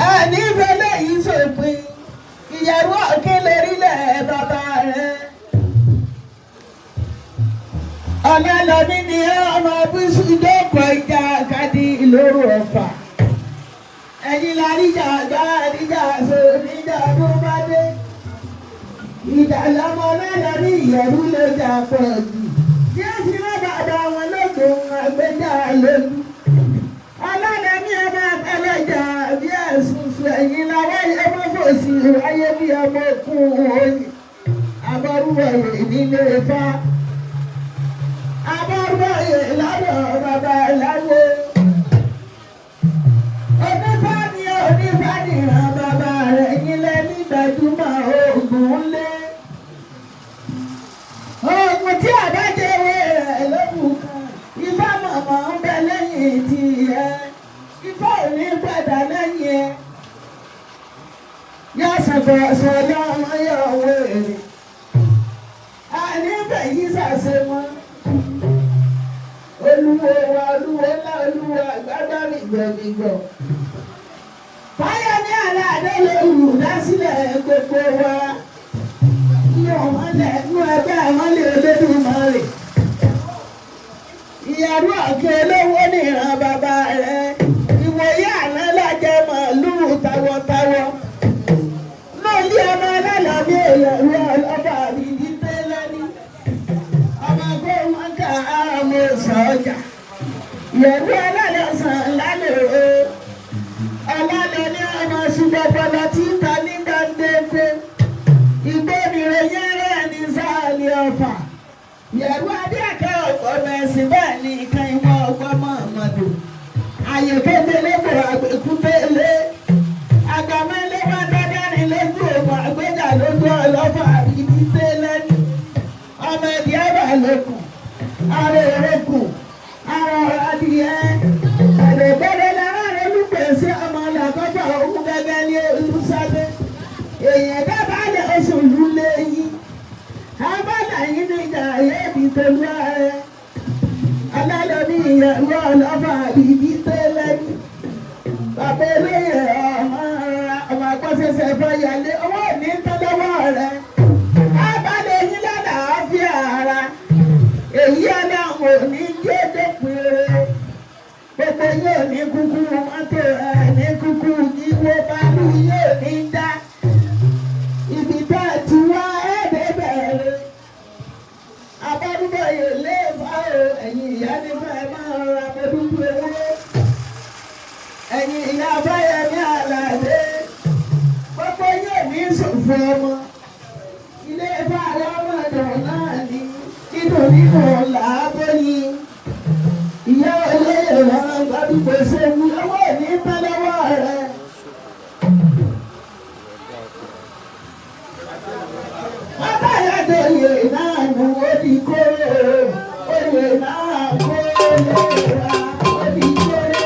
Ẹni fẹlẹ́ yìí sòpin ìyẹ̀rú ọ̀kẹ́ lórílẹ̀ bàbá rẹ̀. Ọ̀làlọ́mí ni ọmọ bísú ìdókòó ìjà kadì ìlóru ọ̀fà. Ẹ̀yin la ríjà gbá ríjà so níjà tó bá dé. Ìjà lọmọ náà ní ìyẹ̀rú ló jà pọ̀ jù. Bí ó ti má bàbá wọn lóko àgbéjà lójú. Ọlọ́lọ́mí ọmọ ẹlẹ́jà bí ẹ̀sùn sùn ẹ̀yin la wáyé ọmọ fòsì wáyé bí ọmọ òkun òyìn. Abọ́rúwọ̀yè nílé Ifá. Abọ́rúwọ̀yè lọ́dọ̀ bàbá láwo. Onífá ni onífá nìran bàbá rẹ̀ yín lẹ́ni gbajúmọ̀ oògùn lé. Oògùn tí àbájẹwé rẹ̀ lóbù kan, ifá mọ̀mọ́ ń bẹ lẹ́yìn tí ẹ. Ifá ò ní padà lẹ́yìn ẹ. Yá sọ̀tọ̀ lọ́mọ yọ̀ wèrè. Àní bẹ̀yí sàṣẹ wọn. Olúwo wa olúwo ńlá olúwo àgbàgbà gbìngbìngbò. Fáyọ̀ ní àlàdé lolùdásílẹ̀ gbogbo wa. Ní ọmọlẹ̀ nú ẹgbẹ́ àmọ́lẹ̀ Olódùmarè. Ìyàrá ọ̀kẹ́ olówó níran bàbá rẹ̀. Ìwòye àná lájẹ màlúù tawọ́tawọ́. Lóòlì ọmọ alálàbí ìyàrá ọlọ́ba àbíjí tẹ́lẹ̀ ní. Ọmọ kó wọn kà á mọ̀ sọ́jà. Ìyàrá alálàsàn lálẹ́ o. Ọlọ́lẹ̀ ní ọmọ ṣùgbọ́n tí ń ta ní gbàndéńkó. Ìgbónire yẹ́rẹ́ ní sáàlì ọ̀fà. Yẹ̀rú Adéàkẹ́ ọ̀gbọ́n ẹ̀sìn bẹ́ẹ̀ ni ìkan ìwọ̀n ọgbọ́n mọ̀ọ́mọ́dò. Àyè kéde lébò àgbẹ̀kútélé. Àgbàmọ́lé wá dáadáa lójú ògùn àgbéjà lójú ọlọ́fà àbíbí tẹ́lẹ̀ ní. Ọmọ ẹ̀dí ẹ̀bà lókun. Ara èrèkù. Ara adìyẹ. Àdègbèrè lára rẹ̀ lùpẹ̀sẹ̀ ọmọ làkọ́fà òun gẹ́gẹ́ ní olùsádé. Èèyàn dábàá lẹ̀ oṣù lulẹ̀ yín. Abala yín ní ìjà ayé mi pẹ̀lú ààrẹ. Alálọ́bí ìyàwó ọlọ́fà àbíbí tẹ́lẹ̀ ní. Bàbá olóyè ọmọ ọmọ akọ́ṣẹ́ṣẹ́ fọyàlé owó ní tọ́lọ́wọ́ rẹ̀. Abala yín lálàáfíà ara. Èyí ọlọ́run ò ní jẹ́ dópin rẹ̀. Gbogbo yóò ní kúkú mọ́tò ẹ̀ ní kúkú yíwó bálú yóò ní dá. Ibi tá a ti wá ẹ̀ẹ́dẹ́ bẹ̀rẹ̀. Abọ́dúbọ̀ yóò lé fa o, ẹ̀yin ìyá ní fún ẹ máa ra mọ́dúkú ewúro. Ẹ̀yin ìyá Fáyẹmí Àlàdé. Gbogbo yóò ní ṣòfò ọmọ. Ilé Ifá ọmọdé náà ní nínú nínú làábóyin. Ìyá olóyè wọn gbàdúgbò ṣẹ́gun owó ní tán lọ́wọ́ rẹ̀. Wọ́n bá yàtọ̀ oyè náà nù ó di kóró. Oyè náà kó lè ra ó di kóró.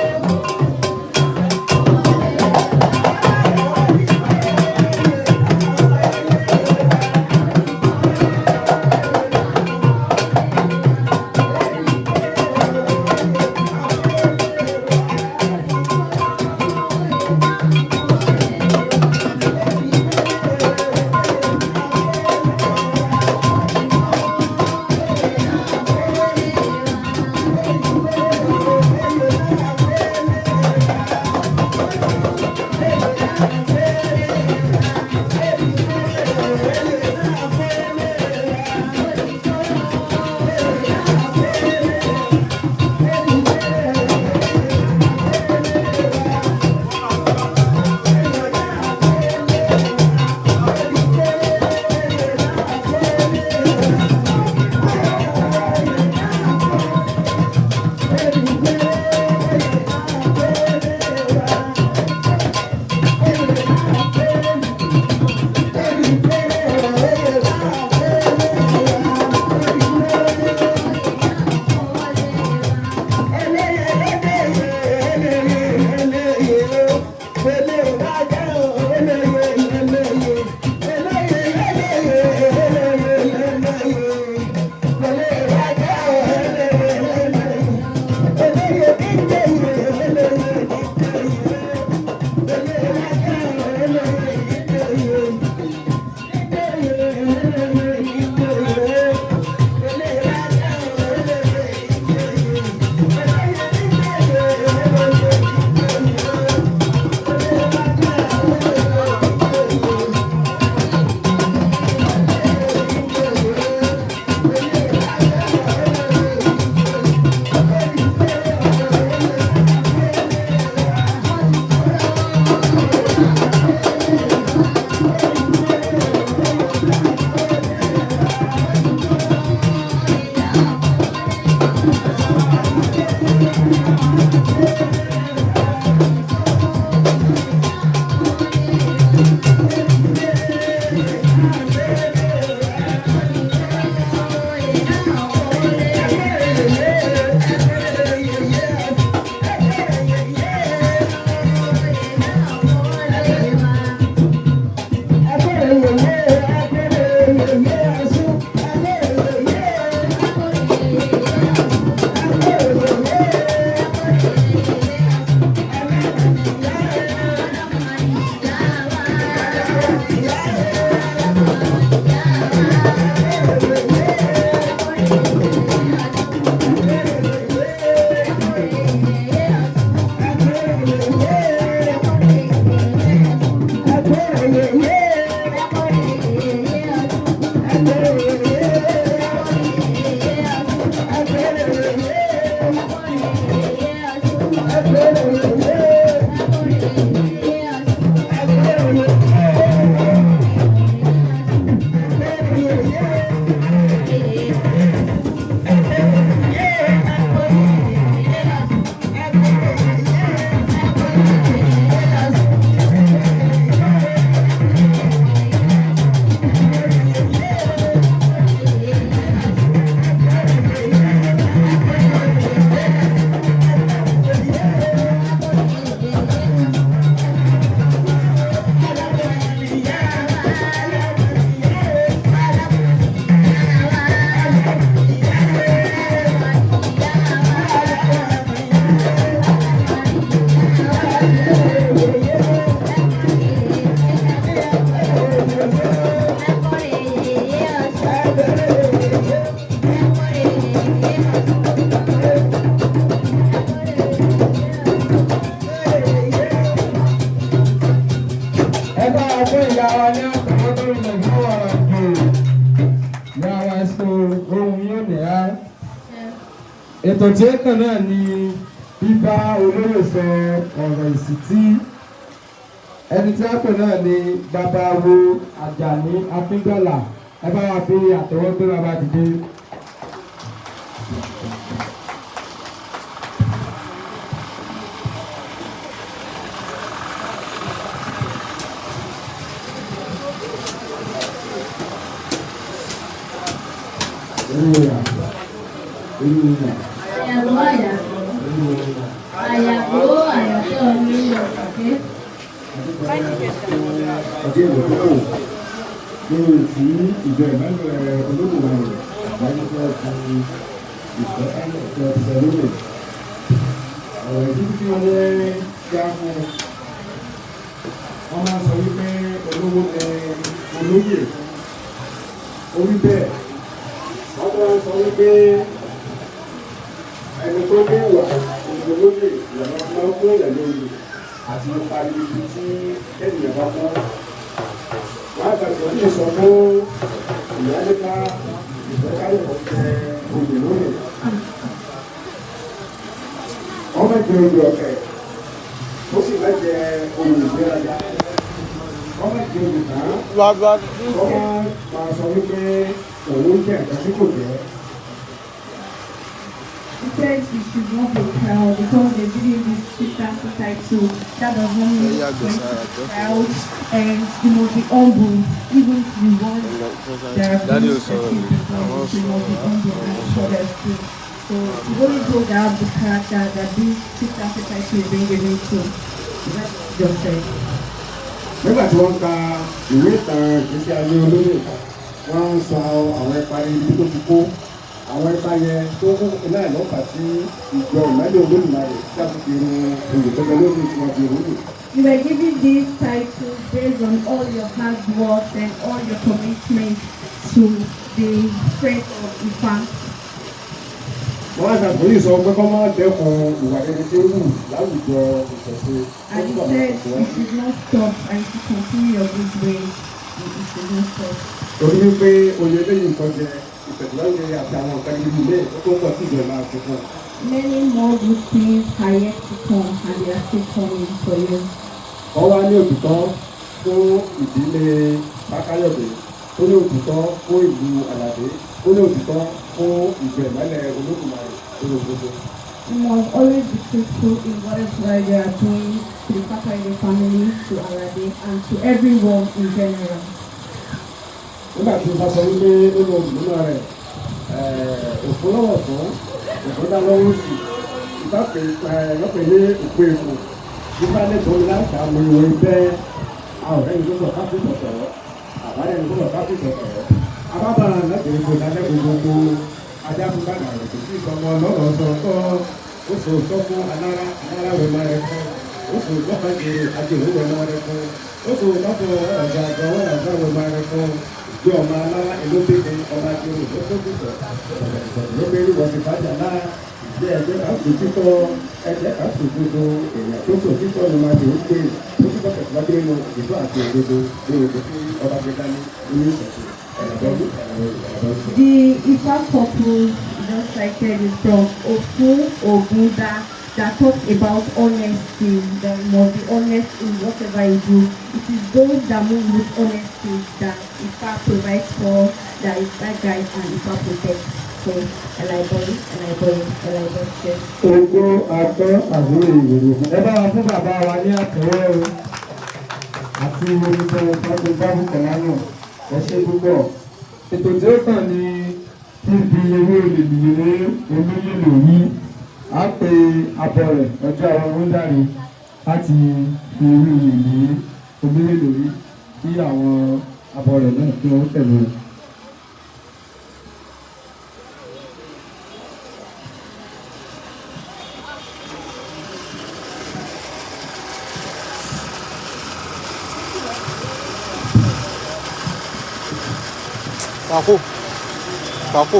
Ètò tí ó kàn náà ni bíbá olóyè sọ ọ̀rọ̀ ìṣítí. Ẹni tí a pè náà ni bàbá wo Àjàní Akíndọ́là. Ẹ bá wa fi àtẹ̀wọ́ gbé bàbá dìde. Àyàbọ̀ àyàbọ̀ àyàbọ̀ àyàbọ̀ mi ọ̀kẹ́. Ọjọ́ ìwọ̀n nínú tí ìjọ Emmanuel Olódùmarè àgbáyé tí wọ́n fi ìfẹ́ tí wọ́n ti sọ lónìí. Ọ̀rọ̀ ìdíjú tí wọ́n ní kí á fún un. Wọ́n máa ń sọ wípé olówó ni olóyè. Ó rí bẹ́ẹ̀. Wọ́n máa ń sọ wípé ẹni tó ní ìwà òun olóyè ìyàwó máa ń fún èèyàn lóye àti ipa ibi tí ènìyàn bá fún. Wọ́n á gbàgbọ́ ní sọ fún ìyáléká ìfẹ́káyọ̀ jẹ oyè lónìí. Wọ́n má jẹ oyè ọ̀fẹ́, ó sì má jẹ oyè ìgbéraga. Wọ́n má jẹ oyè tán, wọ́n má máa sọ wípé òun jẹ́ nǹkan tí kò jẹ́. He said you should not be proud because they give you this chieftaincy title. That does not mean you're going to be proud, and you must be humble even if you want there are Daddy things ò sọ̀rọ̀ achieved mi. before Àwọn you, so you must be sọ̀rọ̀ humble and others too. So it's only those that have the character that this chieftaincy title will bring you into. That's just said. Nígbà tí wọ́n ka ìwé ìtàn ìgbésí ayé olóyè, wọ́n ń sọ àwọn ipa ibi tó ti kó àwọn ipa yẹn tó kó iná ìlọ́pàá tí ìjọ Ìmọ́lẹ̀ Olódùmarè tí a fi fi run oyè tó jẹ lórí tí wọ́n fi rú nì. You were given this title based on all your hard work and all your commitment to the strength of Ifa. Wọ́n á ṣàtúnyí sọ pé kọ́ máa dẹ́kun ìwà rere tí ó wù láwùjọ ìṣẹ̀ṣe. And he said you should not stop and you should continue your good ways. You should not stop. Torí wípé oyè eléyìí nǹkan jẹ ìtẹ̀síwájú rere àti àwọn nǹkan ibi ilé tó pọ̀ sí ìjọba máa ṣe fún un. Many more good things are yet to come, and they are still coming for you. Wọ́n wá ní òtítọ́ fún ìdílé Bákáyọ̀dé, ó ní òtítọ́ fún ìlú Àlàdé, ó ní òtítọ́ fún ìjọ Ìmọ́lẹ̀ Olódùmarè lórí gbogbo. You must always be truthful in whatever you are doing to the Fakayode family, to Alade, and to everyone in general. Nígbà tí wọ́n sọ wípé nínú òmìnira rẹ̀ òfin lọ́wọ́ fún òfin dá lọ́wọ́ sí ìbápẹ́ lọ́pẹ́ ní òkú èkó nígbà lẹ́tọ̀ọ́ ní láti àwọn ìwé bẹ́ẹ̀ àwọn ẹni tó sọ káfíńtọ̀ sọ̀rọ̀ àbálẹ̀ ẹni tó sọ káfíńtọ̀ sọ̀rọ̀ abábàrà láti èkó lálẹ́ gbogbo ajá fún bàbá rẹ̀ kò sí ìsọmọ lọ́rọ̀ sọ tọ́ ó sọ sọ fún alára alára wẹ̀ máa rẹ̀ fún ó sọ sọ́fà jèrè ajèrè wẹ̀ máa rẹ̀ fún ó sọ sọ́fà ọ̀gá àgbà wẹ̀ àgbà wẹ̀ máa rẹ̀ fún ìjọ ọmọ alára elóbìnrin ọmọ ajérò ló tó dùtọ̀ ló mérí wọ́n ti bájà lára ìjẹ́ ẹgbẹ́ ká sùn títọ́ ẹgbẹ́ ká sùn dodo èèyàn tó sùn títọ́ ni máa dùn ún pé ó túbọ̀ tẹ̀síwájú nínú ìdìbò àti òdodo ní òdo tí ọba gbé dání nínú ìṣẹ̀ṣe ẹ̀rọ̀dọ́dún ẹ̀rọ̀dọ́dún. The Ifa couple just cited is from Okun Ogunda that talks about honesty, that you must be honest in whatever you do. It is those that move with honesty that Ifa provides for, that Ifa guides and Ifa protects. So, Elaiboy, Elaiboy, Elaiboy, yes. Ogún atọ́ àbúrò ìwòrò. Ẹ bá wa fún bàbá wa ní àtẹ̀wọ́ o àti oníṣẹ́ ìfọ́tò bábùkọ̀lá náà. Ẹ ṣe púpọ̀. Ètò tí ó kàn ní fífi ewé olè lé olóyè lòyí. Á pe abọ́ rẹ̀ ọjọ́ àwọn onídàrí láti fi ewé olè lé olóyè lórí kí àwọn abọ́ rẹ̀ náà kí wọ́n tẹ̀lé o. Pàkó. Pàkó.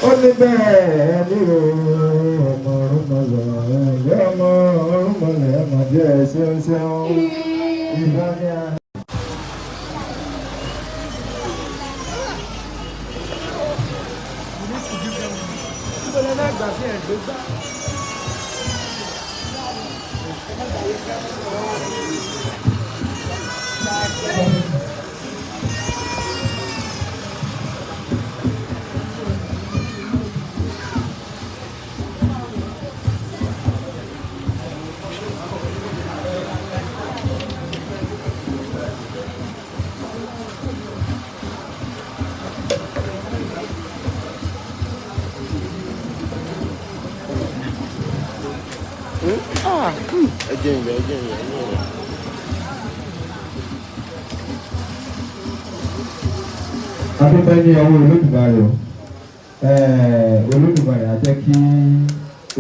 Ó ní bẹ́ẹ̀ ní o ọmọ ọ̀rúnmọlẹ̀ ẹ̀yẹ́ ọmọ ọ̀rúnmọlẹ̀ ẹ̀mọ̀dé ẹ̀ ṣeun ṣeun ìbá ní a. Ẹ jẹ́ ìyá, ẹ jẹ́ ìyá, ẹ jẹ́ ìyá. Adúpẹ́ ní ọwọ́ Olódùmarè o. Olódùmarè á jẹ́ kí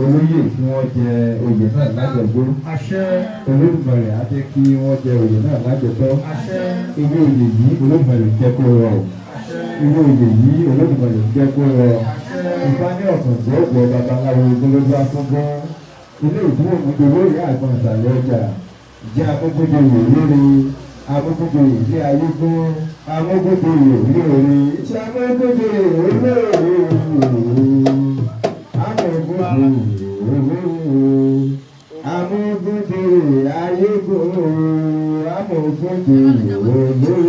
olóyè tí wọ́n jẹ oyè náà lájẹgbó. Olódùmarè á jẹ́ kí wọ́n jẹ oyè náà lájẹtọ́. Irú oyè yìí Olódùmarè jẹ́ kó rọ o. Irú oyè yìí Olódùmarè jẹ́ kó rọ. Ifá ní ọ̀sán gbọ́gbọ́ babaláwo gbólógbó afúngbọ́n. Ilé ìdúró mi gbowó ìyá àgbọn ìsàlẹ̀ ọjà. Ìjẹ́ amógúnjoyè lórí amógúnjoyè ilé ayé gún amógúnjoyè lórí iṣẹ́ amógúnjoyè lórí amógúnjoyè amógúnjoyè ayé gún amógúnjoyè lórí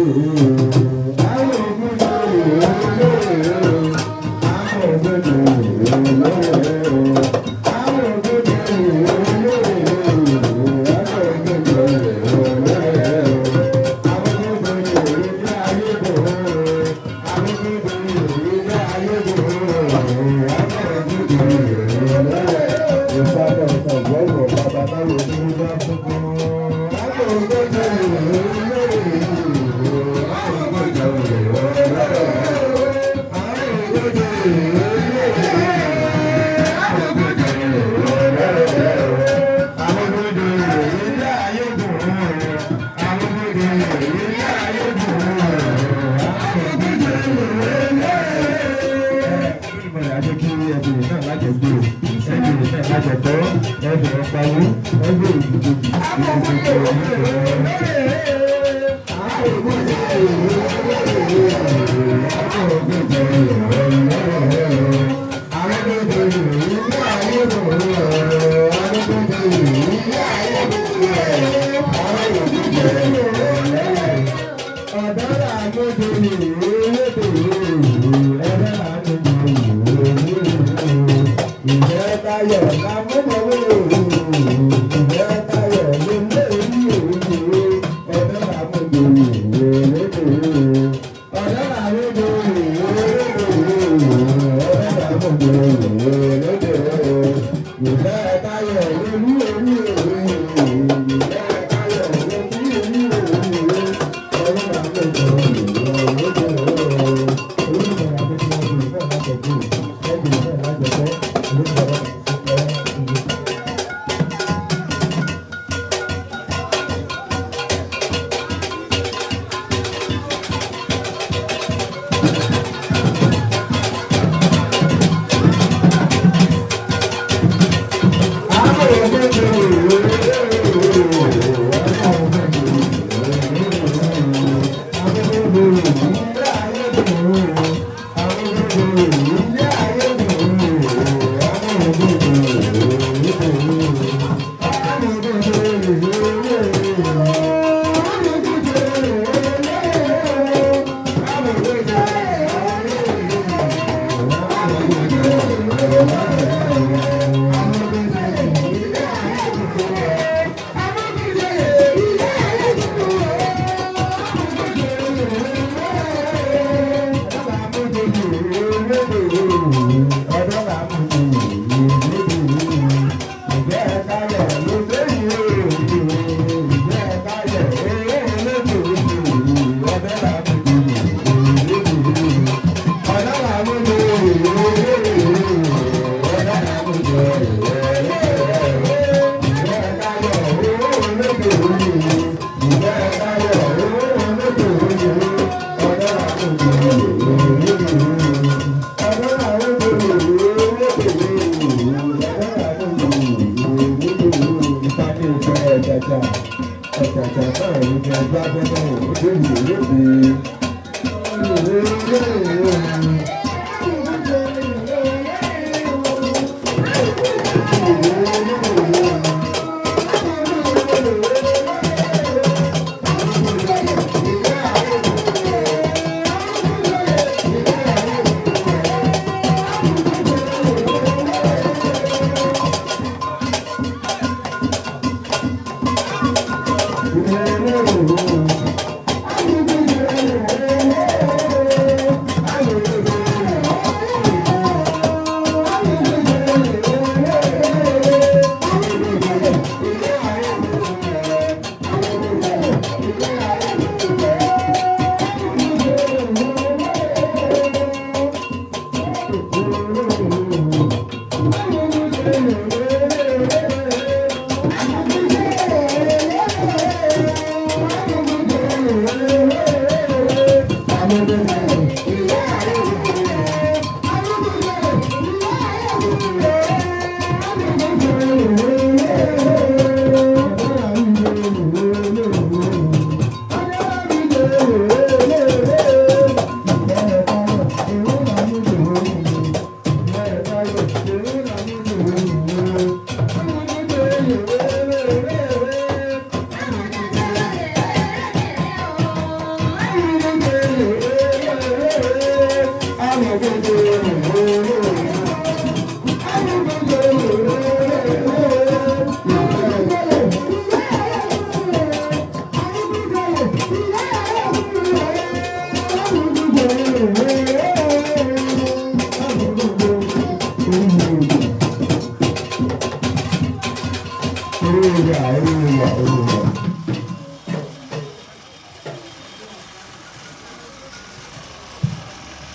amógúnjoyè lórí amógúnjoyè lórí.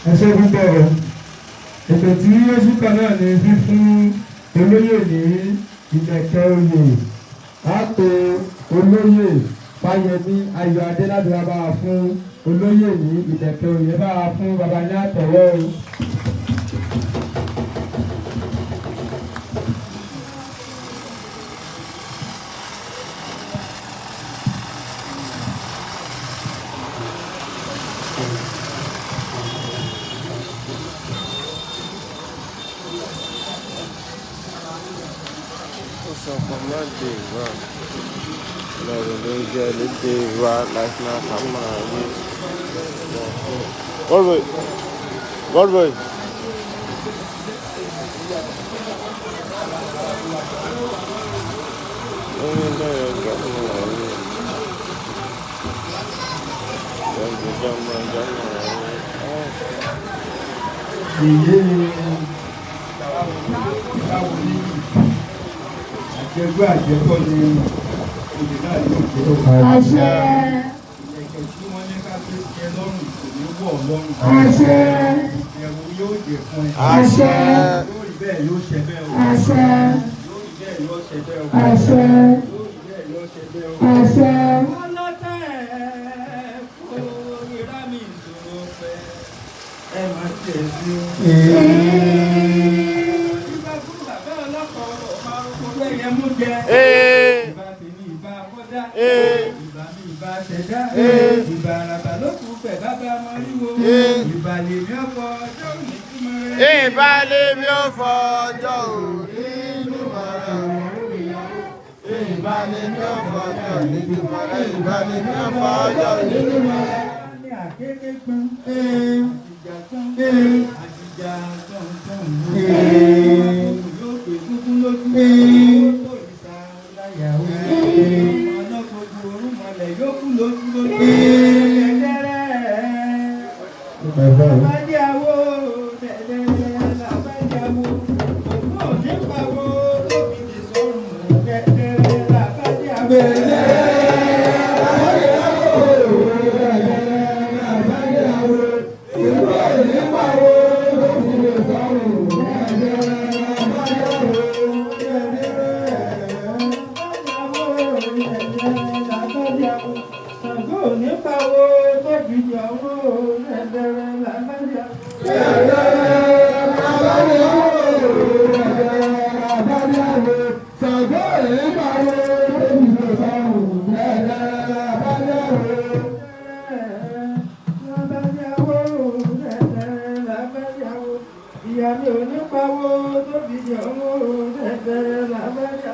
Ẹ ṣé púpọ̀ o. Ètò tí ó ṣúkà náà ni fífún olóyè ní ìlẹ̀kẹ̀ oyè. Á pe olóyè Fáyẹmí Ayọ̀ Adé láti wá bá wa fún olóyè ní ìlẹ̀kẹ̀ oyè, bá wa fún baba ní àtẹ̀wọ́ o. Ó sọ fún má dé wá lọ́rùn ló ń jẹ́ lédè wa láti máa kà máa rí. God boy, God boy. Lórí lọ́rọ̀ gbọ́dọ̀ rí. Jọ́jú jọ́mọ jọ́mọ rí. Èyí ni báwo ní àjẹgbé àjẹkọ́ ni olè náà yóò jẹ́. Àṣẹ. Ìlẹ̀kẹ̀ tí wọ́n ní ká fi ṣe lọ́rùn kò ní wọ̀ lọ́rùn. Àṣẹ. Ẹ̀rù yóò jẹ fún ẹ. Àṣẹ. Yóò rí bẹ́ẹ̀ yóò ṣe bẹ́ẹ̀ o. Àṣẹ. Yóò rí bẹ́ẹ̀ yóò ṣe bẹ́ẹ̀ o. Àṣẹ. Yóò rí bẹ́ẹ̀ yóò ṣe bẹ́ẹ̀ o. Àṣẹ. Ọlọ́tẹ̀ kò ríra mi ìṣòro pẹ́. Ẹ máa tẹ̀ sí o. Ìbá fún bàbá ọlọ́kọ̀ ọmọ arúgbó ẹ̀yẹ mú jẹ. Ìbá tèmi ìbá kọ́dá. Ìbá mi ìbá ṣẹ̀dá. Ìbá àràbà ló kù pẹ̀ bàbá mọ ríwo. Ìbá lèmi ọkọ̀ ọjọ́ òní tí mo rẹ̀. Ìbálẹ̀ mi ò fọjọ́ òní jùmọ̀ rẹ̀. Ìbálẹ̀ mi ò fọjọ́ òní jùmọ̀ rẹ̀. Ìbálẹ̀ mi ò fọjọ́ òní jùmọ̀ rẹ̀. Ní àkékè gbọ́n. Àtìjà gbọ́n. Àtìjà gbọ̀ngbọ̀n. Yóò pè gúngún lójú. Yóò tó ìta láyà o. Ọlọ́gbogbo orúnmọlẹ̀ yóò kú lójú lójú. Dẹ̀dẹ̀rẹ̀. Làbájáwó dẹ̀dẹ̀rẹ̀ làbájáwó. Òkú òní pawó tó fi di sọ́run. Dẹ̀dẹ̀rẹ̀ làbájáwó. Ṣàngó òní pawó tó fi di ọ̀run. Dẹ̀dẹ̀rẹ̀ làbájáwó. Ìyá mi ò ní pawó tó fi jẹ owó ẹgbẹ̀rẹ̀ làbájá.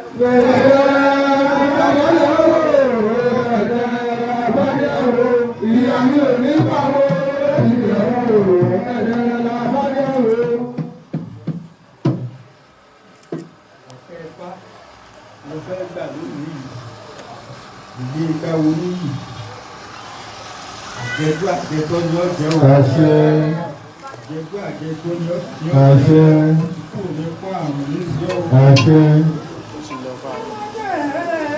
Ìyá mi ò ní pawó ẹ̀dẹ̀rẹ̀ làbájáwó. Ọ̀fẹ́ ẹ̀fá mo fẹ́ gbà lónìí yìí, ìdí ìgbàwo níyì, àjẹgbó àjẹtọ́ ni ó jẹ́ o. Àṣẹ. Àjẹgbó àjẹtọ́ ni ó jẹ́ o. Àṣẹ. Kò ní kó àrùn ní sí ọ. Àṣẹ. Ó sì lọ fún àwọn.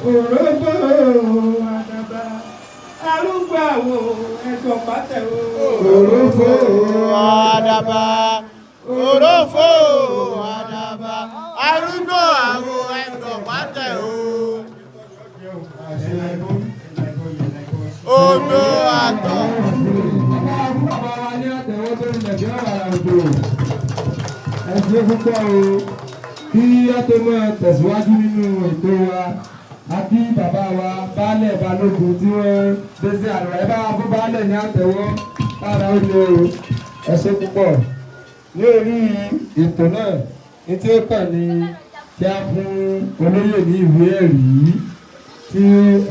Òrógbó àdàbà arúgbó àwò ẹ̀jọ̀ pátẹ̀ o. Òrófó àdàbà, òrófó àdàbà, arúgbó àwọn ẹ̀dọ̀ pátẹ̀ o. Odò àtọ̀. Bàbá wa ní àtẹ̀wọ́ tó balẹ̀ bí ọ̀rọ̀ àrùn. Ẹ ṣé púpọ̀ o. Kí á tó máa tẹ̀síwájú nínú ètò wa, a kí bàbá wa Baálẹ̀ Balógun tí wọ́n dé sí àná. Ẹ bá wa fún Baálẹ̀ ní àtẹ̀wọ́ kára ó lé o. Ẹ ṣé púpọ̀. Ní orí ètò náà, ní tí ó kàn ní kí á fún olóyè ní ìwé ẹ̀rí tí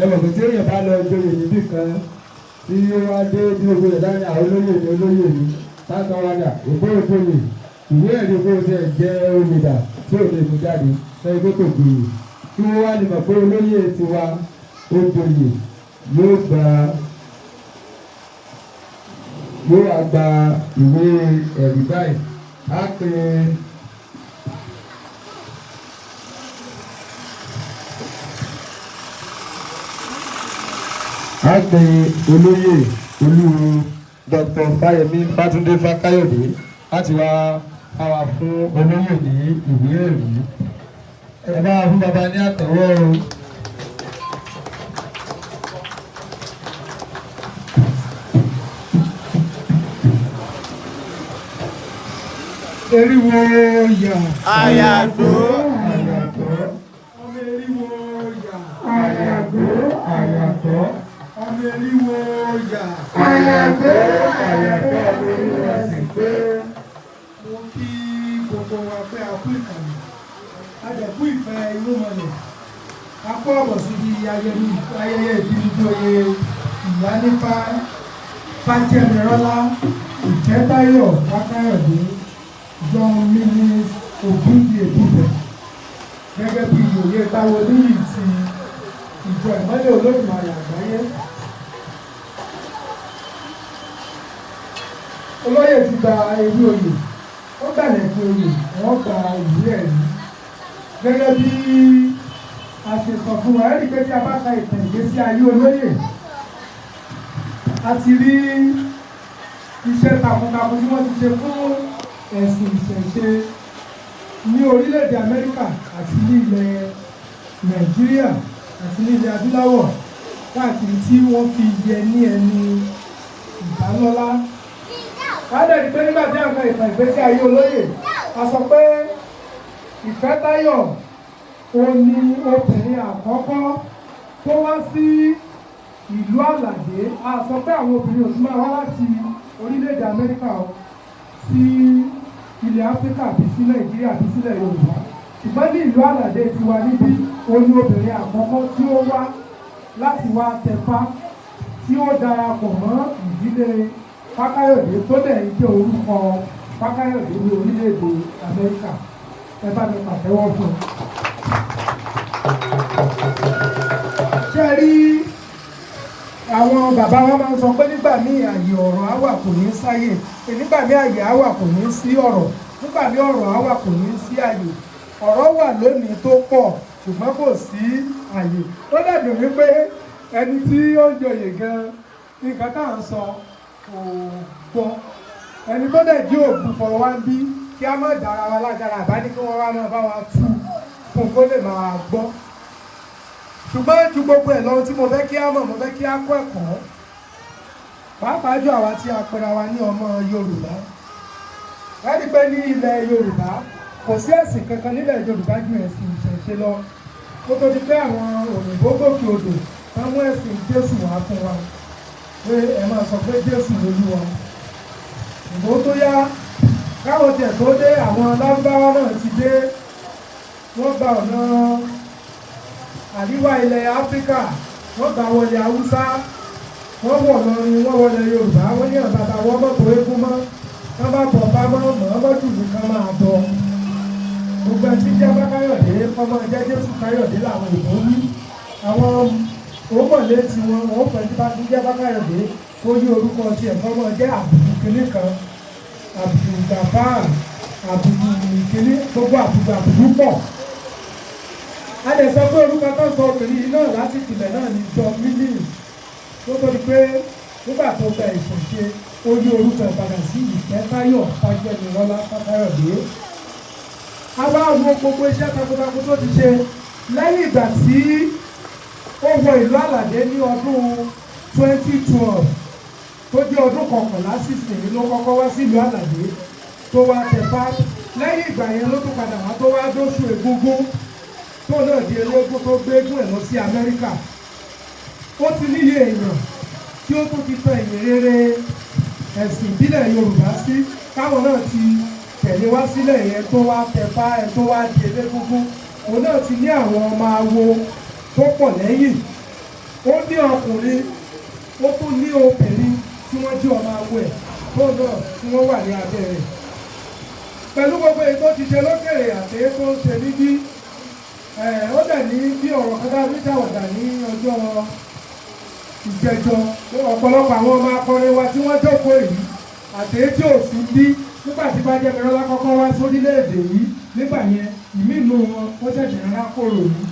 ẹ mọ̀ pé tí èèyàn bá lọ joyè níbì kan tí ó wá dé bí gbogbo ẹ̀ dání àwọn olóyè ní olóyè ní táwọn wá dà ògbó ògbóyè ìwé ẹ̀rí kó o tiẹ̀ jẹ́ olùdà tí ò lè mú jáde sẹ́yìn pé kò gbòyè kí wọ́n wá lè mọ̀ pé olóyè tiwa ó joyè yóò gba yóò wá gba ìwé ẹ̀rí báyìí á pè é. A pe olóyè olúwo Dr. Fáyẹmí Fátúndé Fákáyọ̀dé láti wá bá wa fún olóyè ní ìwé ẹ̀rí. Ẹ bá wa fún bàbá ní àtẹ̀wọ́ o. Eriwo yà. Àyàgbó. Àyàtọ̀. Ọmọ eriwo yà. Àyàgbó. Àyàtọ̀. Ọmọ eriwo yà. Àyàgbó. Àyàtọ̀ ọmọ eriwo ẹ̀sìn pé. Mo kí gbogbo wa pé a kú ìkànnì. A dẹ̀ kú ìfẹ́ irúnmọlẹ̀. A kú ọ̀bọ̀ síbi ayẹyẹ ìfinijoyè Ìyánífá Fájẹ́mirọ́lá Ìfẹ́táyọ̀ Fákáyọ̀dé John Mills Ògúndì Èbúbẹ̀ gẹ́gẹ́ bí òye táwọn oníyì ti ìjọ Ìmọ́lẹ̀ Olódùmarè àgbáyé. Olóyè ti gba ewé oyè, ó gbàlẹ̀kẹ̀ oyè, wọ́n gba ìwé ẹ̀rí. Gẹ́gẹ́ bí a ṣe sọ fún wa, ẹ̀rí pé tí a bá ka ìtàn ìgbésí ayé olóyè, a ti rí iṣẹ́ takuntakun tí wọ́n ti ṣe fún ẹ̀sìn ìṣẹ̀ṣe ní orílẹ̀-èdè Amẹ́ríkà àti ní ilẹ̀ Nàìjíríà àti ní ilẹ̀ adúláwọ̀ káàkiri tí wọ́n fi yẹ ní ẹni ìdálọ́lá. Kádẹ̀ ní pé nígbà tí a ń ka ìtàn ìgbésí ayé olóyè, a sọ pé Ìfẹ́táyọ̀ ó ní obìnrin àkọ́kọ́ tó wá sí ìlú Àlàdé. A sọ pé àwọn obìnrin ò tún máa wá láti orílẹ̀-èdè Amẹ́ríkà o sí ilẹ̀ Áfíríkà bí sí Nàìjíríà bí sílẹ̀ Yorùbá, ṣùgbọ́n ní ìlú Àlàdé tiwa níbí ó ní obìnrin àkọ́kọ́ tí ó wá láti wá tẹfá tí ó darapọ̀ mọ́ ìdílé Fákáyọ̀dé tó dẹ̀ ń jẹ́ orúkọ Fákáyọ̀dé ní orílẹ̀-èdè Amẹ́ríkà. Ẹ bá mi pàtẹ́wọ́ fún un. Ṣé ẹ rí àwọn bàbá wa máa ń sọ pé nígbà míì àyè ọ̀rọ̀ á wà kò ní sáyè, nígbà míì àyè á wà kò ní sí ọ̀rọ̀, nígbà míì ọ̀rọ̀ á wà kò ní sí àyè. Ọ̀rọ̀ wà lónìí tó pọ̀ ṣùgbọ́n kò sí àyè. Ó dàbí wípé ẹni tí ó ń joyè gan nǹkan tá à ń sọ kò gbọ́. Ẹni tó dẹ̀ jí ògbufọ̀ wá ń bí kí á má dára wa lágara àbá ní kí wọ́n wá máa bá wa tú fún kó lè máa gbọ́. Ṣùgbọ́n ju gbogbo ẹ̀ lọ tí mo fẹ́ kí á mọ̀, mo fẹ́ kí á kọ́ ẹ̀kọ́, pàápàá jù àwa tí a pera wa ní ọmọ Yorùbá. Láti pé ní ilẹ̀ Yorùbá kò sí ẹ̀sìn kankan nílẹ̀ Yorùbá ju ẹ̀sìn ìṣẹ̀ṣe lọ. Kó tó di pé àwọn òyìnbó gòkè odò wọ́n mú ẹ̀sìn Jésù wá fún wa pé ẹ máa sọ pé Jésù lolúwa. Ìgbó tó yá káwọn tiẹ̀ tó dé àwọn Lárúbáwá náà ti dé, wọ́n gba ọ̀nà àríwá ilẹ̀ Áfíríkà, wọ́n gbà wọlé Haúsá, wọ́n wọ̀ lọrin, wọ́n wọlé Yorùbá, wọ́n ní àbàbà wọ́n mọ̀tò eégún mọ́, wọ́n bá bọ̀ bá mọ́ Mọ̀hámọ́dù nìkan máa bọ̀. Gbogbo ẹtí jẹ́ Fákáyọ̀dé ọmọ jẹ́ Jésù Káyọ̀dé làwọn èèyàn wí. Àwọn òmọ̀lé tiwọn wọ́n pẹ̀ tí bá ti jẹ́ Fákáyọ̀dé kó yí orúkọ tiẹ̀ kọ́mọ jẹ́ àbùkù kínní kan, àbùkù gàfáà, àbùkù kínní, gbogbo àbùkù àbùkù pọ̀. A lè sọ pé orúkọ tó sọ obìnrin yìí náà láti ìpìlẹ̀ náà ní John Mills tó tó di pé nígbà tó gba ìṣẹ̀ṣe ó yí orúkọ ẹ̀ padà sí Ìfẹ́táyọ̀ Fájẹ́mirọ́lá Fákáyọ̀dé. A wá wo gbogbo iṣẹ́ takuntakun tó ti ṣe lẹ́yìn ìgbà tí ó wọ ìlú Àlàdé ní ọdún 2012. tó jẹ́ ọdún 11 sísìn ló kọ́kọ́ wá sílùú Àlàdé tó wá tẹ̀fá. Lẹ́yìn ìgbà yẹn ló tún padà wá tó wá dóṣù egúngún, tó náà di eléégún tó gbé eégún ẹ̀ lọ sí Amẹ́ríkà. Ó ti níye èèyàn tí ó tún ti tan ìyìn rere ẹ̀sìn ìbílẹ̀ Yorùbá sí, káwọn náà ti tẹ̀lé wá sílẹ̀ yẹn tó wá tẹ̀fá ẹ̀ tó wá di elégúngún. Òun náà ti ní àwọn ọmọ awo tó pọ̀ lẹ́yìn. Ó ní ọkùnrin, ó tún ní obìnrin tí wọ́n jí ọmọ awo ẹ̀ tó náà tí wọ́n wà ní abẹ́ rẹ̀. Pẹ̀lú gbogbo èyí tó ti ṣe lókèrè àti èyí tó ń ṣe níbí, ó dẹ̀ ní bí ọ̀rọ̀ kan dábí ṣàwàdà ní ọjọ́ ìjẹjọ. Ọ̀pọ̀lọpọ̀ àwọn ọmọ akọrin wa tí wọ́n jókòó yìí àti èyí tí ò sí bí nígbà tí Bájẹ́mirọ́lá kọ́kọ́ wá sórílẹ̀-èdè yìí nígbà yẹn, ìmínú wọn ó ṣẹ̀ṣẹ̀ rárá kòrò yìí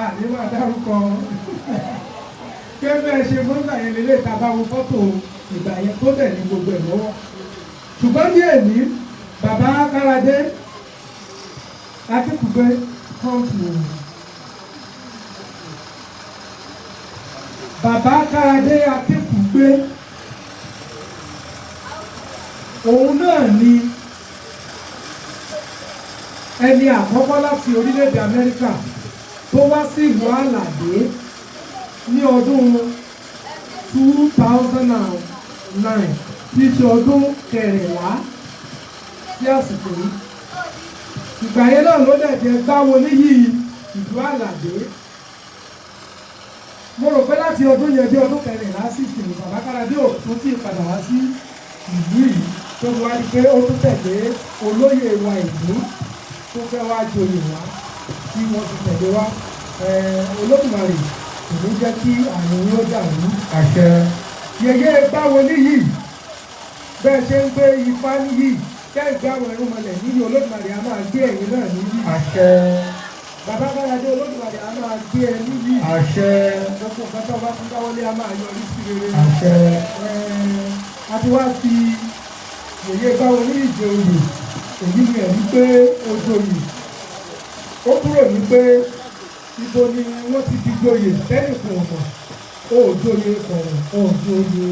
àní máa dárúkọ kẹ́fẹ́ ṣe mọ́gbà yẹn lélẹ̀ tá a bá wo fọ́tò ìgbà yẹn tó dẹ̀ ní gbogbo ẹ̀ lọ́wọ́. Ṣùgbọ́n ní èní, bàbá Kárádé Akínkùgbé come to bàbá Kárádé Akínkùgbé, òun náà ni ẹni àkọ́kọ́ láti orílẹ̀-èdè Amẹ́ríkà tó wá sí ìlú Àlàdé ní ọdún 2009, tí í ṣe ọdún 14 sí àsìkò yìí. Ìgbà yẹn náà ló dẹ̀ jẹ́ gbáwo níyì ìlú Àlàdé. Mo rò pé láti ọdún yẹn bí ọdún 14 sí ìsìn, bàbá Kárádé ò tún tí ì padà wá sí ìlú yìí, tó fi wá di pé ó tún tẹ̀lé olóyè wa ìlú tó fẹ́ wá joyè wá tí wọ́n ti tẹ̀lé wá. Olódùmarè kò ní jẹ́ kí àrùn yóò dàrú. Àṣẹ. Yèyé gbáwo níyì, bẹ́ẹ̀ ṣe ń gbé ifá níyì, kẹ́ ẹ̀ gbé àwọn irúnmọlẹ̀ níyì, Olódùmarè á máa gbé ẹ̀yin náà níyì. Àṣẹ. Bàbá Kárádé, Olódùmarè á máa gbé ẹ níyì. Àṣẹ. Gbogbo nǹkan tó bá tún dáwọ́lé á máa yọrí sí rere. Àṣẹ. A ti wá fi yèyé gbáwo níyì jẹ oyè, èyí ni ẹ̀rí pé ó joyè. Ó kúrò ní pé ibo ni wọ́n ti di joyè tẹ́nìkan ọ̀mọ̀, ó joyè kọ̀rọ̀, ó joyè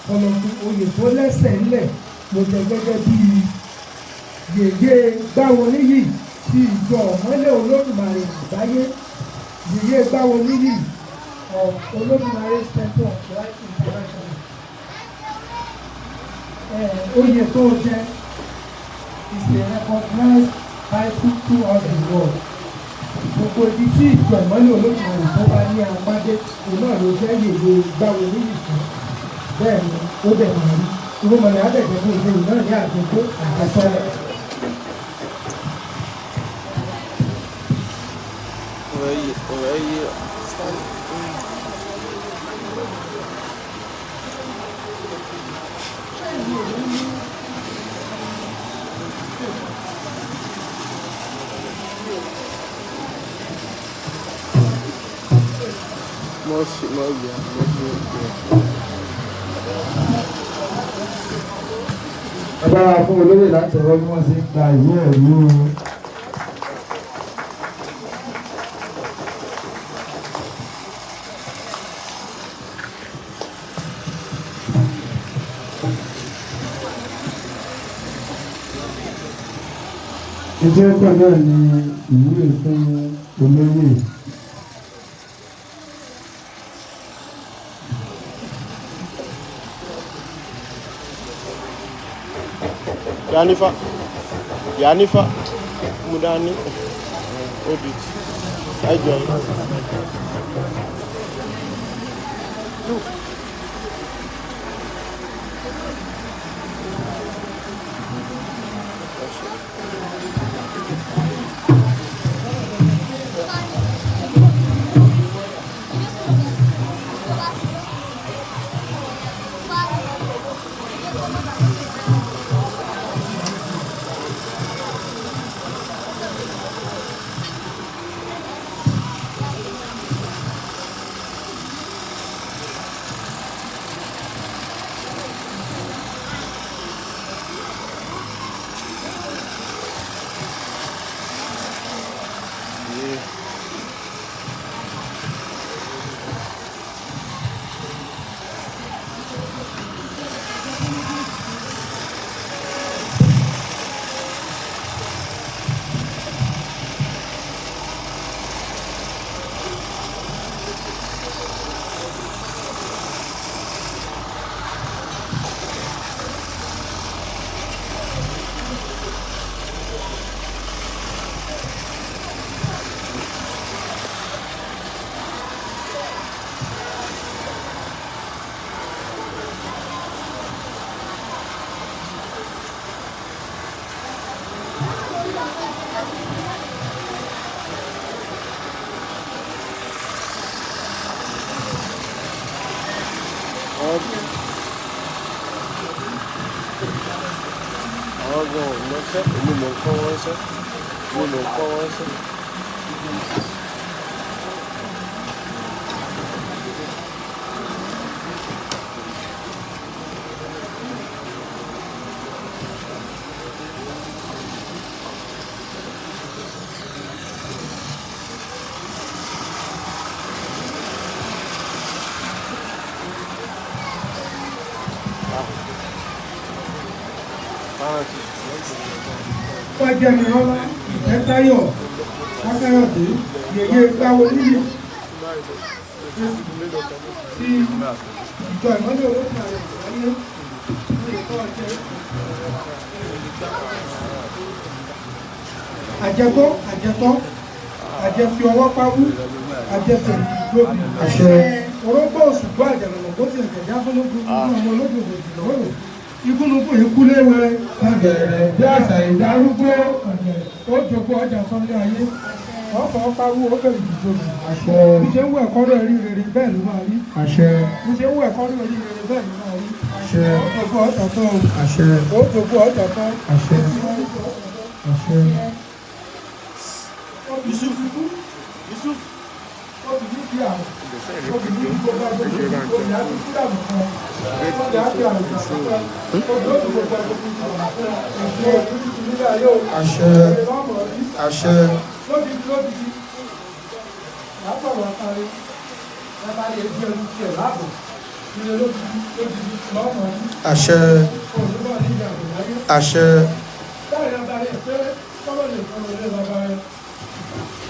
kọlọ́kú, oyè tó lẹ́sẹ̀ ńlẹ̀ mo jẹ gẹ́gẹ́ bí yèyé gbáwo níyì ti ìjọ Ìmọ́lẹ̀ Olódùmarè àgbáyé, yèyé gbáwo níyì of Olódùmarè Temple of Light International. Oyè tó jẹ is a recognized title throughout the world. Gbogbo ibi tí ìjọ Ìmọ́lẹ̀ Olódùmarè tó bá ní apádé, òun náà ló jẹ́ yèyé gbáwo níyì fún. Bẹ́ẹ̀ ni ó dẹ̀ máa rí. Irúnmọlẹ̀ á dẹ̀ jẹ́ fún ìjòyè náà ní àgbẹ̀kó àjẹsọ́. Ọ̀rẹ́ yìí stand. Mo ṣe mo yà mo ṣe yẹ. Ẹ bá wa fún olóyè láti ọwọ́ bí wọ́n ṣe ń gba ìwé ẹ̀rí o. Ètò ẹ̀kọ́ náà ni ìwúre fún olóyè. Yanifa, Yanifa, mo dání, hold it, ẹ jọ. Àwọn gan ò mọṣẹ́, èmi mò ń kọ́ wọn ṣẹ́, èmi mò ń kọ́ wọn ṣẹ́. Fájẹ́mirọ́lá Ìfẹ́táyọ̀ Fákáyọ̀dé yèyé gbáwo níyì ti ìjọ ìmọ́lẹ̀ olókùn ààrẹ ìwáyé olùkọ́ ọjẹ́ àjẹgbó àjẹtọ́ àjẹfi ọwọ́ pawú àjẹfẹ̀ lóbi Àṣẹ. Orógbó òṣùgbọ́ àjàlọ̀lọ̀ bó ti ẹ̀jẹ̀ jáfọ́lógún ọmọ ológun òjì lọ́rùn igúnnugún yìí kú léwe Ọ̀gẹ̀rẹ̀ bí àṣà ìdárúgbó. Ó jogún ọjà sọ́lé ayé ọkọ̀ pawú ó bẹ̀rẹ̀ ìdìbò Àṣẹ. Bí ṣe ń wọ ẹ̀kọ́ rẹ̀ rí rere bẹ́ẹ̀ ló máa rí. Àṣẹ. Bí ṣe ń wọ ẹ̀kọ́ rẹ̀ rí rere bẹ́ẹ̀ ló máa rí. Àṣẹ. Ó jogún ọjà tán o. Àṣẹ. Ó jogún ọjà tán. Àṣẹ. Àṣẹ. Yusuf Yusuf obìnrin fi àrùn obìnrin fi gbogbo agbègbè obìnrin á fi kúdàmù kan obìnrin á fi àrùn kan obìnrin ó fi gbogbo agbègbè ìṣe òtútù ti nílẹ̀ ayé o. Àṣẹ. Àṣẹ. Lódìdí lódìdí látọ̀rọ̀ àtàrí látàrí ebi ẹnu tiẹ̀ láàbò ilé lódìdí lódìdí lọ́mọ yìí Àṣẹ. òṣùpá níjà kò láyé. Àṣẹ. Láàrin àtàrí pé kọ́lọ́ lè fọ̀rọ̀ lé bàbá rẹ̀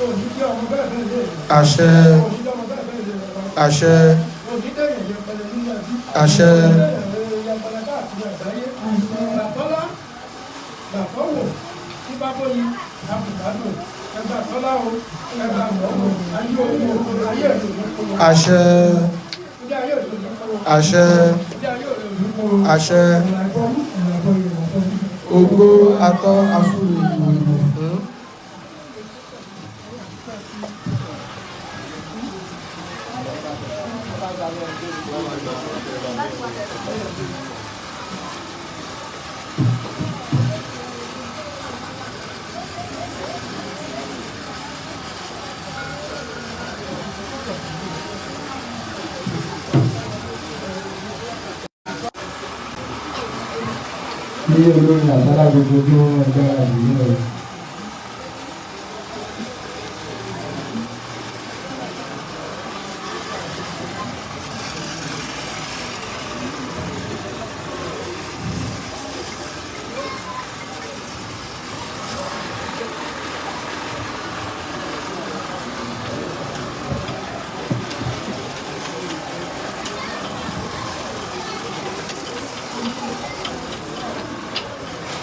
òní jẹ́ ọmọ bẹ́ẹ̀ bẹ́ẹ̀ lé rẹ̀. Àṣẹ. Òní jẹ́ ọmọ bẹ́ẹ̀ bẹ́ẹ̀ lé rẹ̀. Àṣẹ. Òní dẹ̀yẹ̀ yẹpẹrẹ nínú ẹbí. Àṣẹ. Òní dẹ̀yẹ̀ yẹpẹrẹ káàkiri àgbáyé. Bàtọ́lá bàtọ́wò tí bá bóyi àbùkádùn ẹgbà tọ́lá o ẹgbà mọ́wò ayé owó ayé òní kúrò. Àṣẹ. Ilé ayé òní kúrò. Àṣẹ. Ilé ayé òní kúrò. Àṣẹ. Ìlàgbọ́ ìlàgbọ́ ìlàgbọ́. Ogbó atọ́ afúrú ìwòrò fún. Ní olórin àtàlà gbogbo bí wọ́n máa gbára nìyí rẹ̀.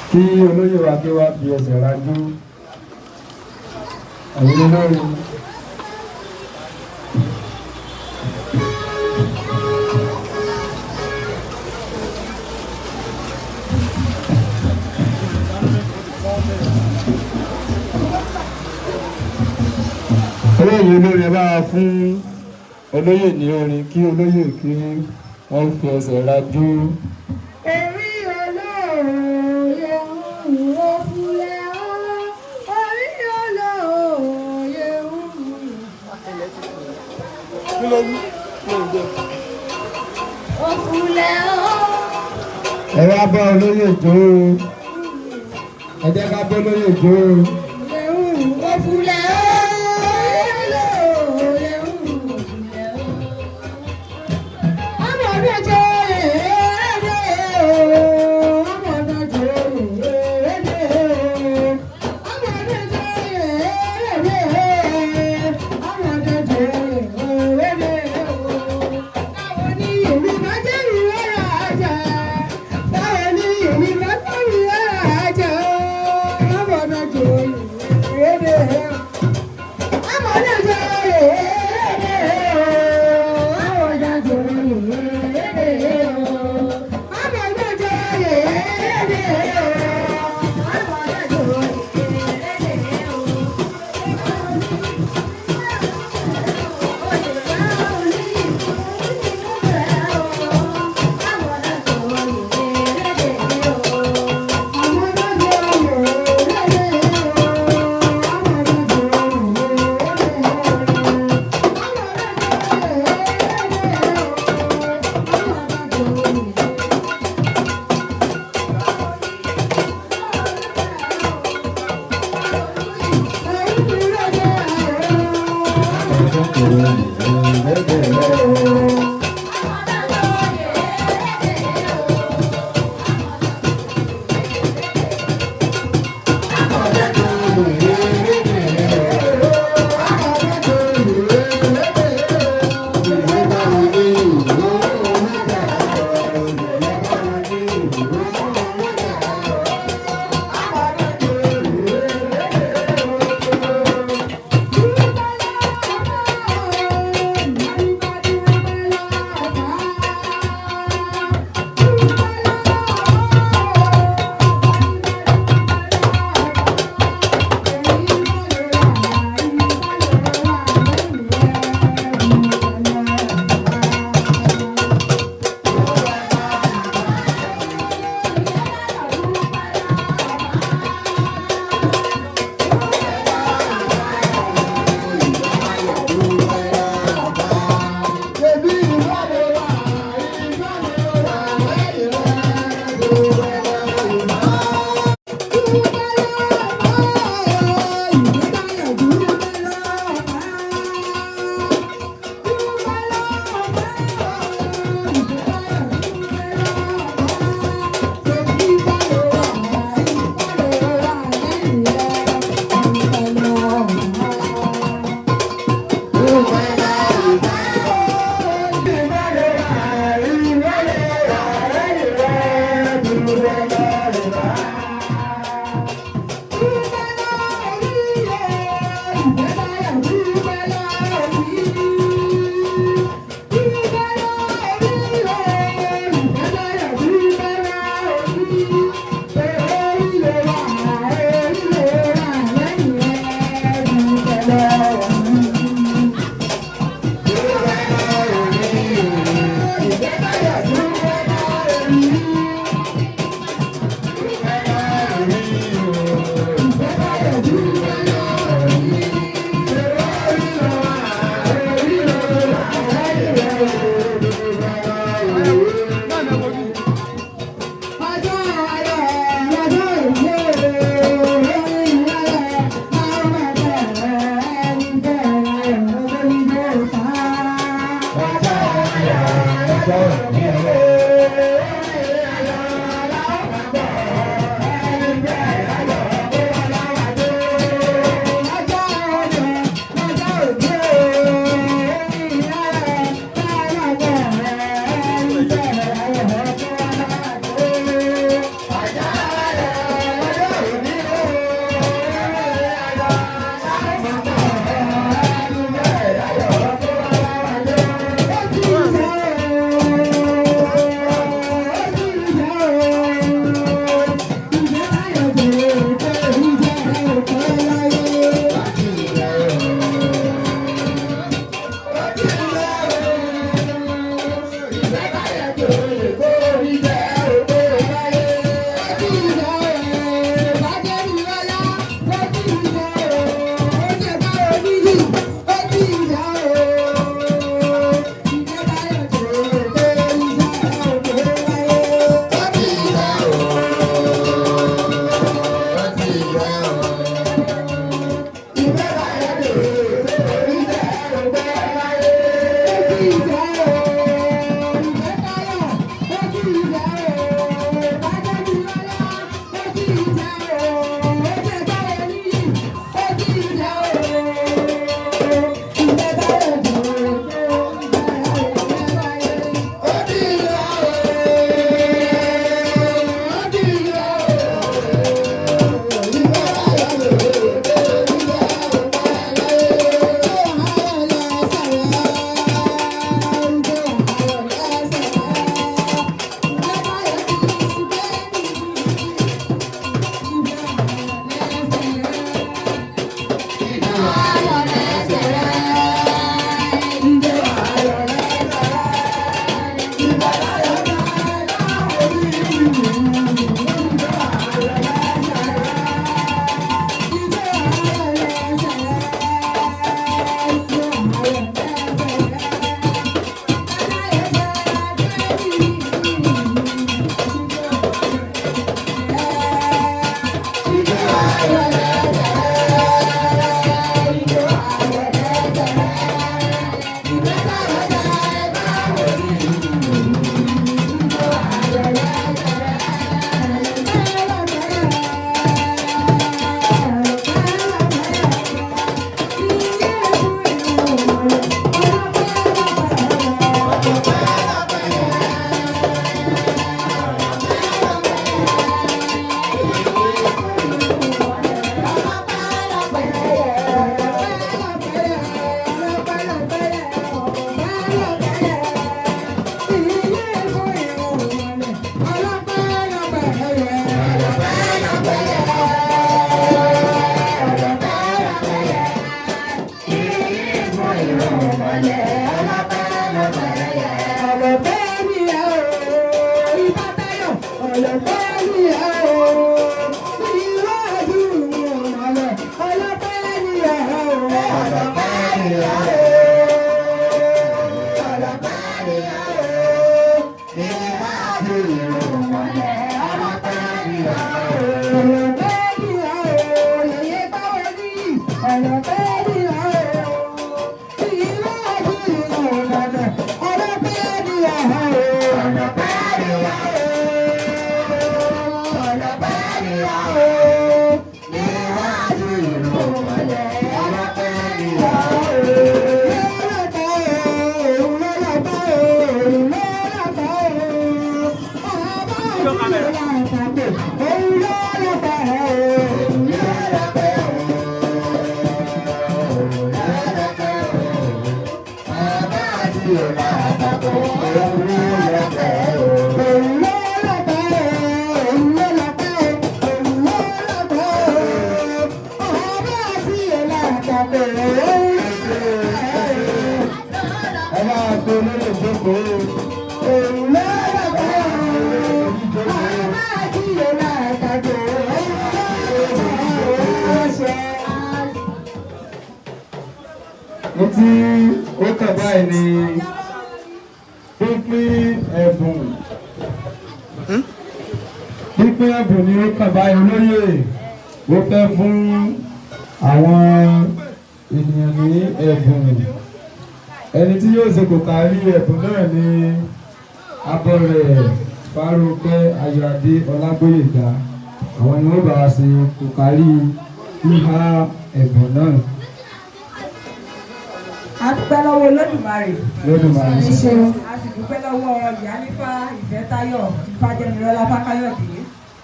Kí olóyè wa kí wá fi ẹsẹ̀ rajó ẹ̀yin olórin. Olóyè olórin ẹ bá wa fún olóyè ní orin kí olóyè kí wọ́n fi ẹsẹ̀ rajó. Orí olóòye ń wò fúlẹ̀ ọ́. Orí olóòye ń wò fúlẹ̀ ọ́. Ẹ wá bá olóyè jó o, ẹ jẹ́ ká bá olóyè jó o. Wò fúlẹ̀ ọ́. Orí olóòye ń wò fúlẹ̀ ọ́. Ọmọ ọdún jẹ́ èrè o. Ọmọ ọdún jẹ́ èrè o. Ọmọ ọdún jẹ́ èrè o. Ọmọ ọdún jẹ́ èrè o. Báwo ni èmi bá jẹ́ ìrora ajá? Báwo ni èmi bá jẹ́ ìrora ajá? Ọmọ ọdún jẹ́ èrè o. Ní tí ó kàn báyìí ni pínpín ẹ̀bùn. Pínpín ẹ̀bùn ni ó kàn báyìí. Olóyè ó fẹ́ fún àwọn ènìyàn ní ẹ̀bùn. Ẹni tí yóò ṣe kò kárí ẹ̀bùn náà ni abọ́rẹ̀ Fárókẹ́ Ayọ̀adé Ọlágbóyèga. Àwọn ni wọ́n bá wa ṣe kò kárí híhá ẹ̀bùn náà. A dúpẹ́ lọ́wọ́ Olódùmarè. Olódùmarè ṣe. A sì dúpẹ́ lọ́wọ́ Ìyánífá Ìfẹ́táyọ̀ Ìfájẹmírọ́lá Fákáyọ̀dé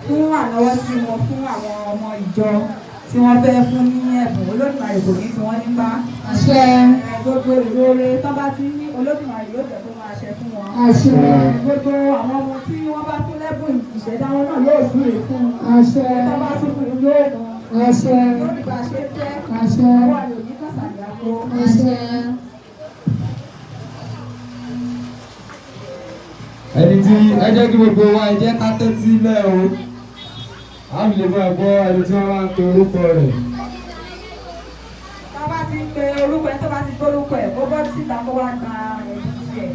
fún ànáwọ́ sí wọn fún àwọn ọmọ ìjọ tí wọ́n fẹ́ fún ní ẹ̀bùn. Olódùmarè kò ní fi wọ́n nípa. Àṣẹ. Gbogbo ìrore tó bá ti ní Olódùmarè yóò jẹ́ kó máa ṣẹ fún wọn. Àṣẹ. Gbogbo àwọn ọmọ tí wọ́n bá fún lẹ́bùn ìṣẹ̀dá wọn náà yóò súre fún un. Àṣẹ. Tó bá sún fún un yóò mọ. Àṣẹ. Lórí bá a ṣe fẹ́. Àṣẹ. Ọwọ́ rẹ̀ ò ní kàṣàlẹ̀ àpò. Àṣẹ. Ẹni tí ẹ jẹ́ kí gbogbo wa ẹ jẹ́ ká tẹ́tí lẹ́ o, a lè máa gbọ́ ẹni tí wọ́n máa ń pe orúkọ rẹ̀. Tó bá ti ń pe orúkọ ẹ, tó bá ti gbórúkọ ẹ, kó bọ́ síta kó wá gba ẹ̀bùn tiẹ̀.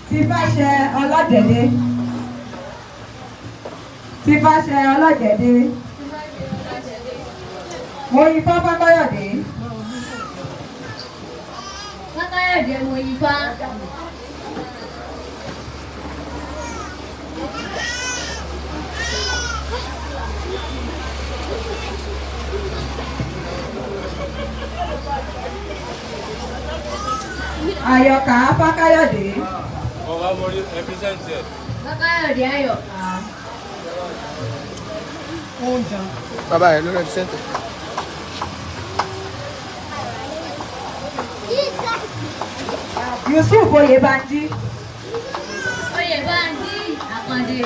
Ti Fáṣẹ Ọlọ́dẹ̀dẹ̀. Tífáṣẹ Ọlọ́jẹ̀dé. Moyifá Fákáyọ̀dé. Fákáyọ̀dé Moyifá. Àyọ̀ká Fákáyọ̀dé. Ọba mo rí represent ẹ̀. Fákáyọ̀dé Àyọ̀ká. Bàbá rẹ̀ ló represent ẹ̀. Yusuf Oyèbánjí. Oyèbánjí Àkàndé.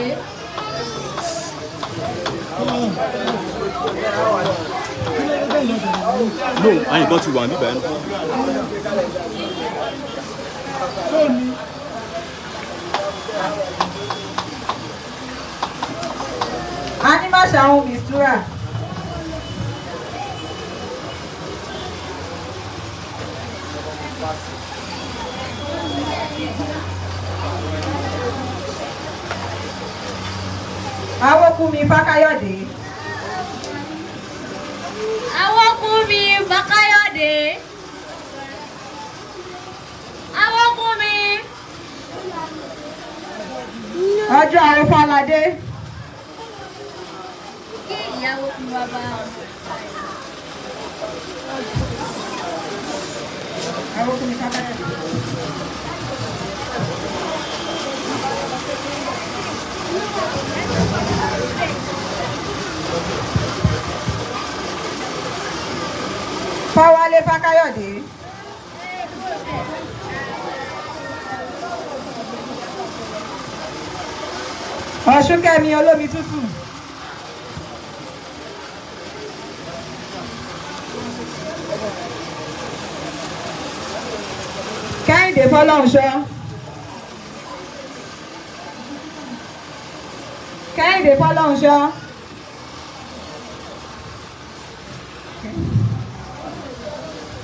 No, àyìnbọn ti wà níbẹ̀ náà. Animashaun Mistura. Awókúnmi Fákáyọ̀dé. Awókúnmi Fákáyọ̀dé. Awókúnmi. Ọjọ́ Arúfáládé. Kí ìyàwó kún bàbá ọmọ. Awókúnmi Fákáyọ̀dé. Fáwálé Fákáyọ̀dé. Ọ̀ṣunkẹ́mi olómi tútù. Kẹ́hìndé Fọlọ́runṣọ́. Kẹ́hìndé Fọlọ́runṣọ́.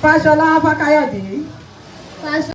Fáṣọlá Fákáyọ̀dé. Fáṣọ.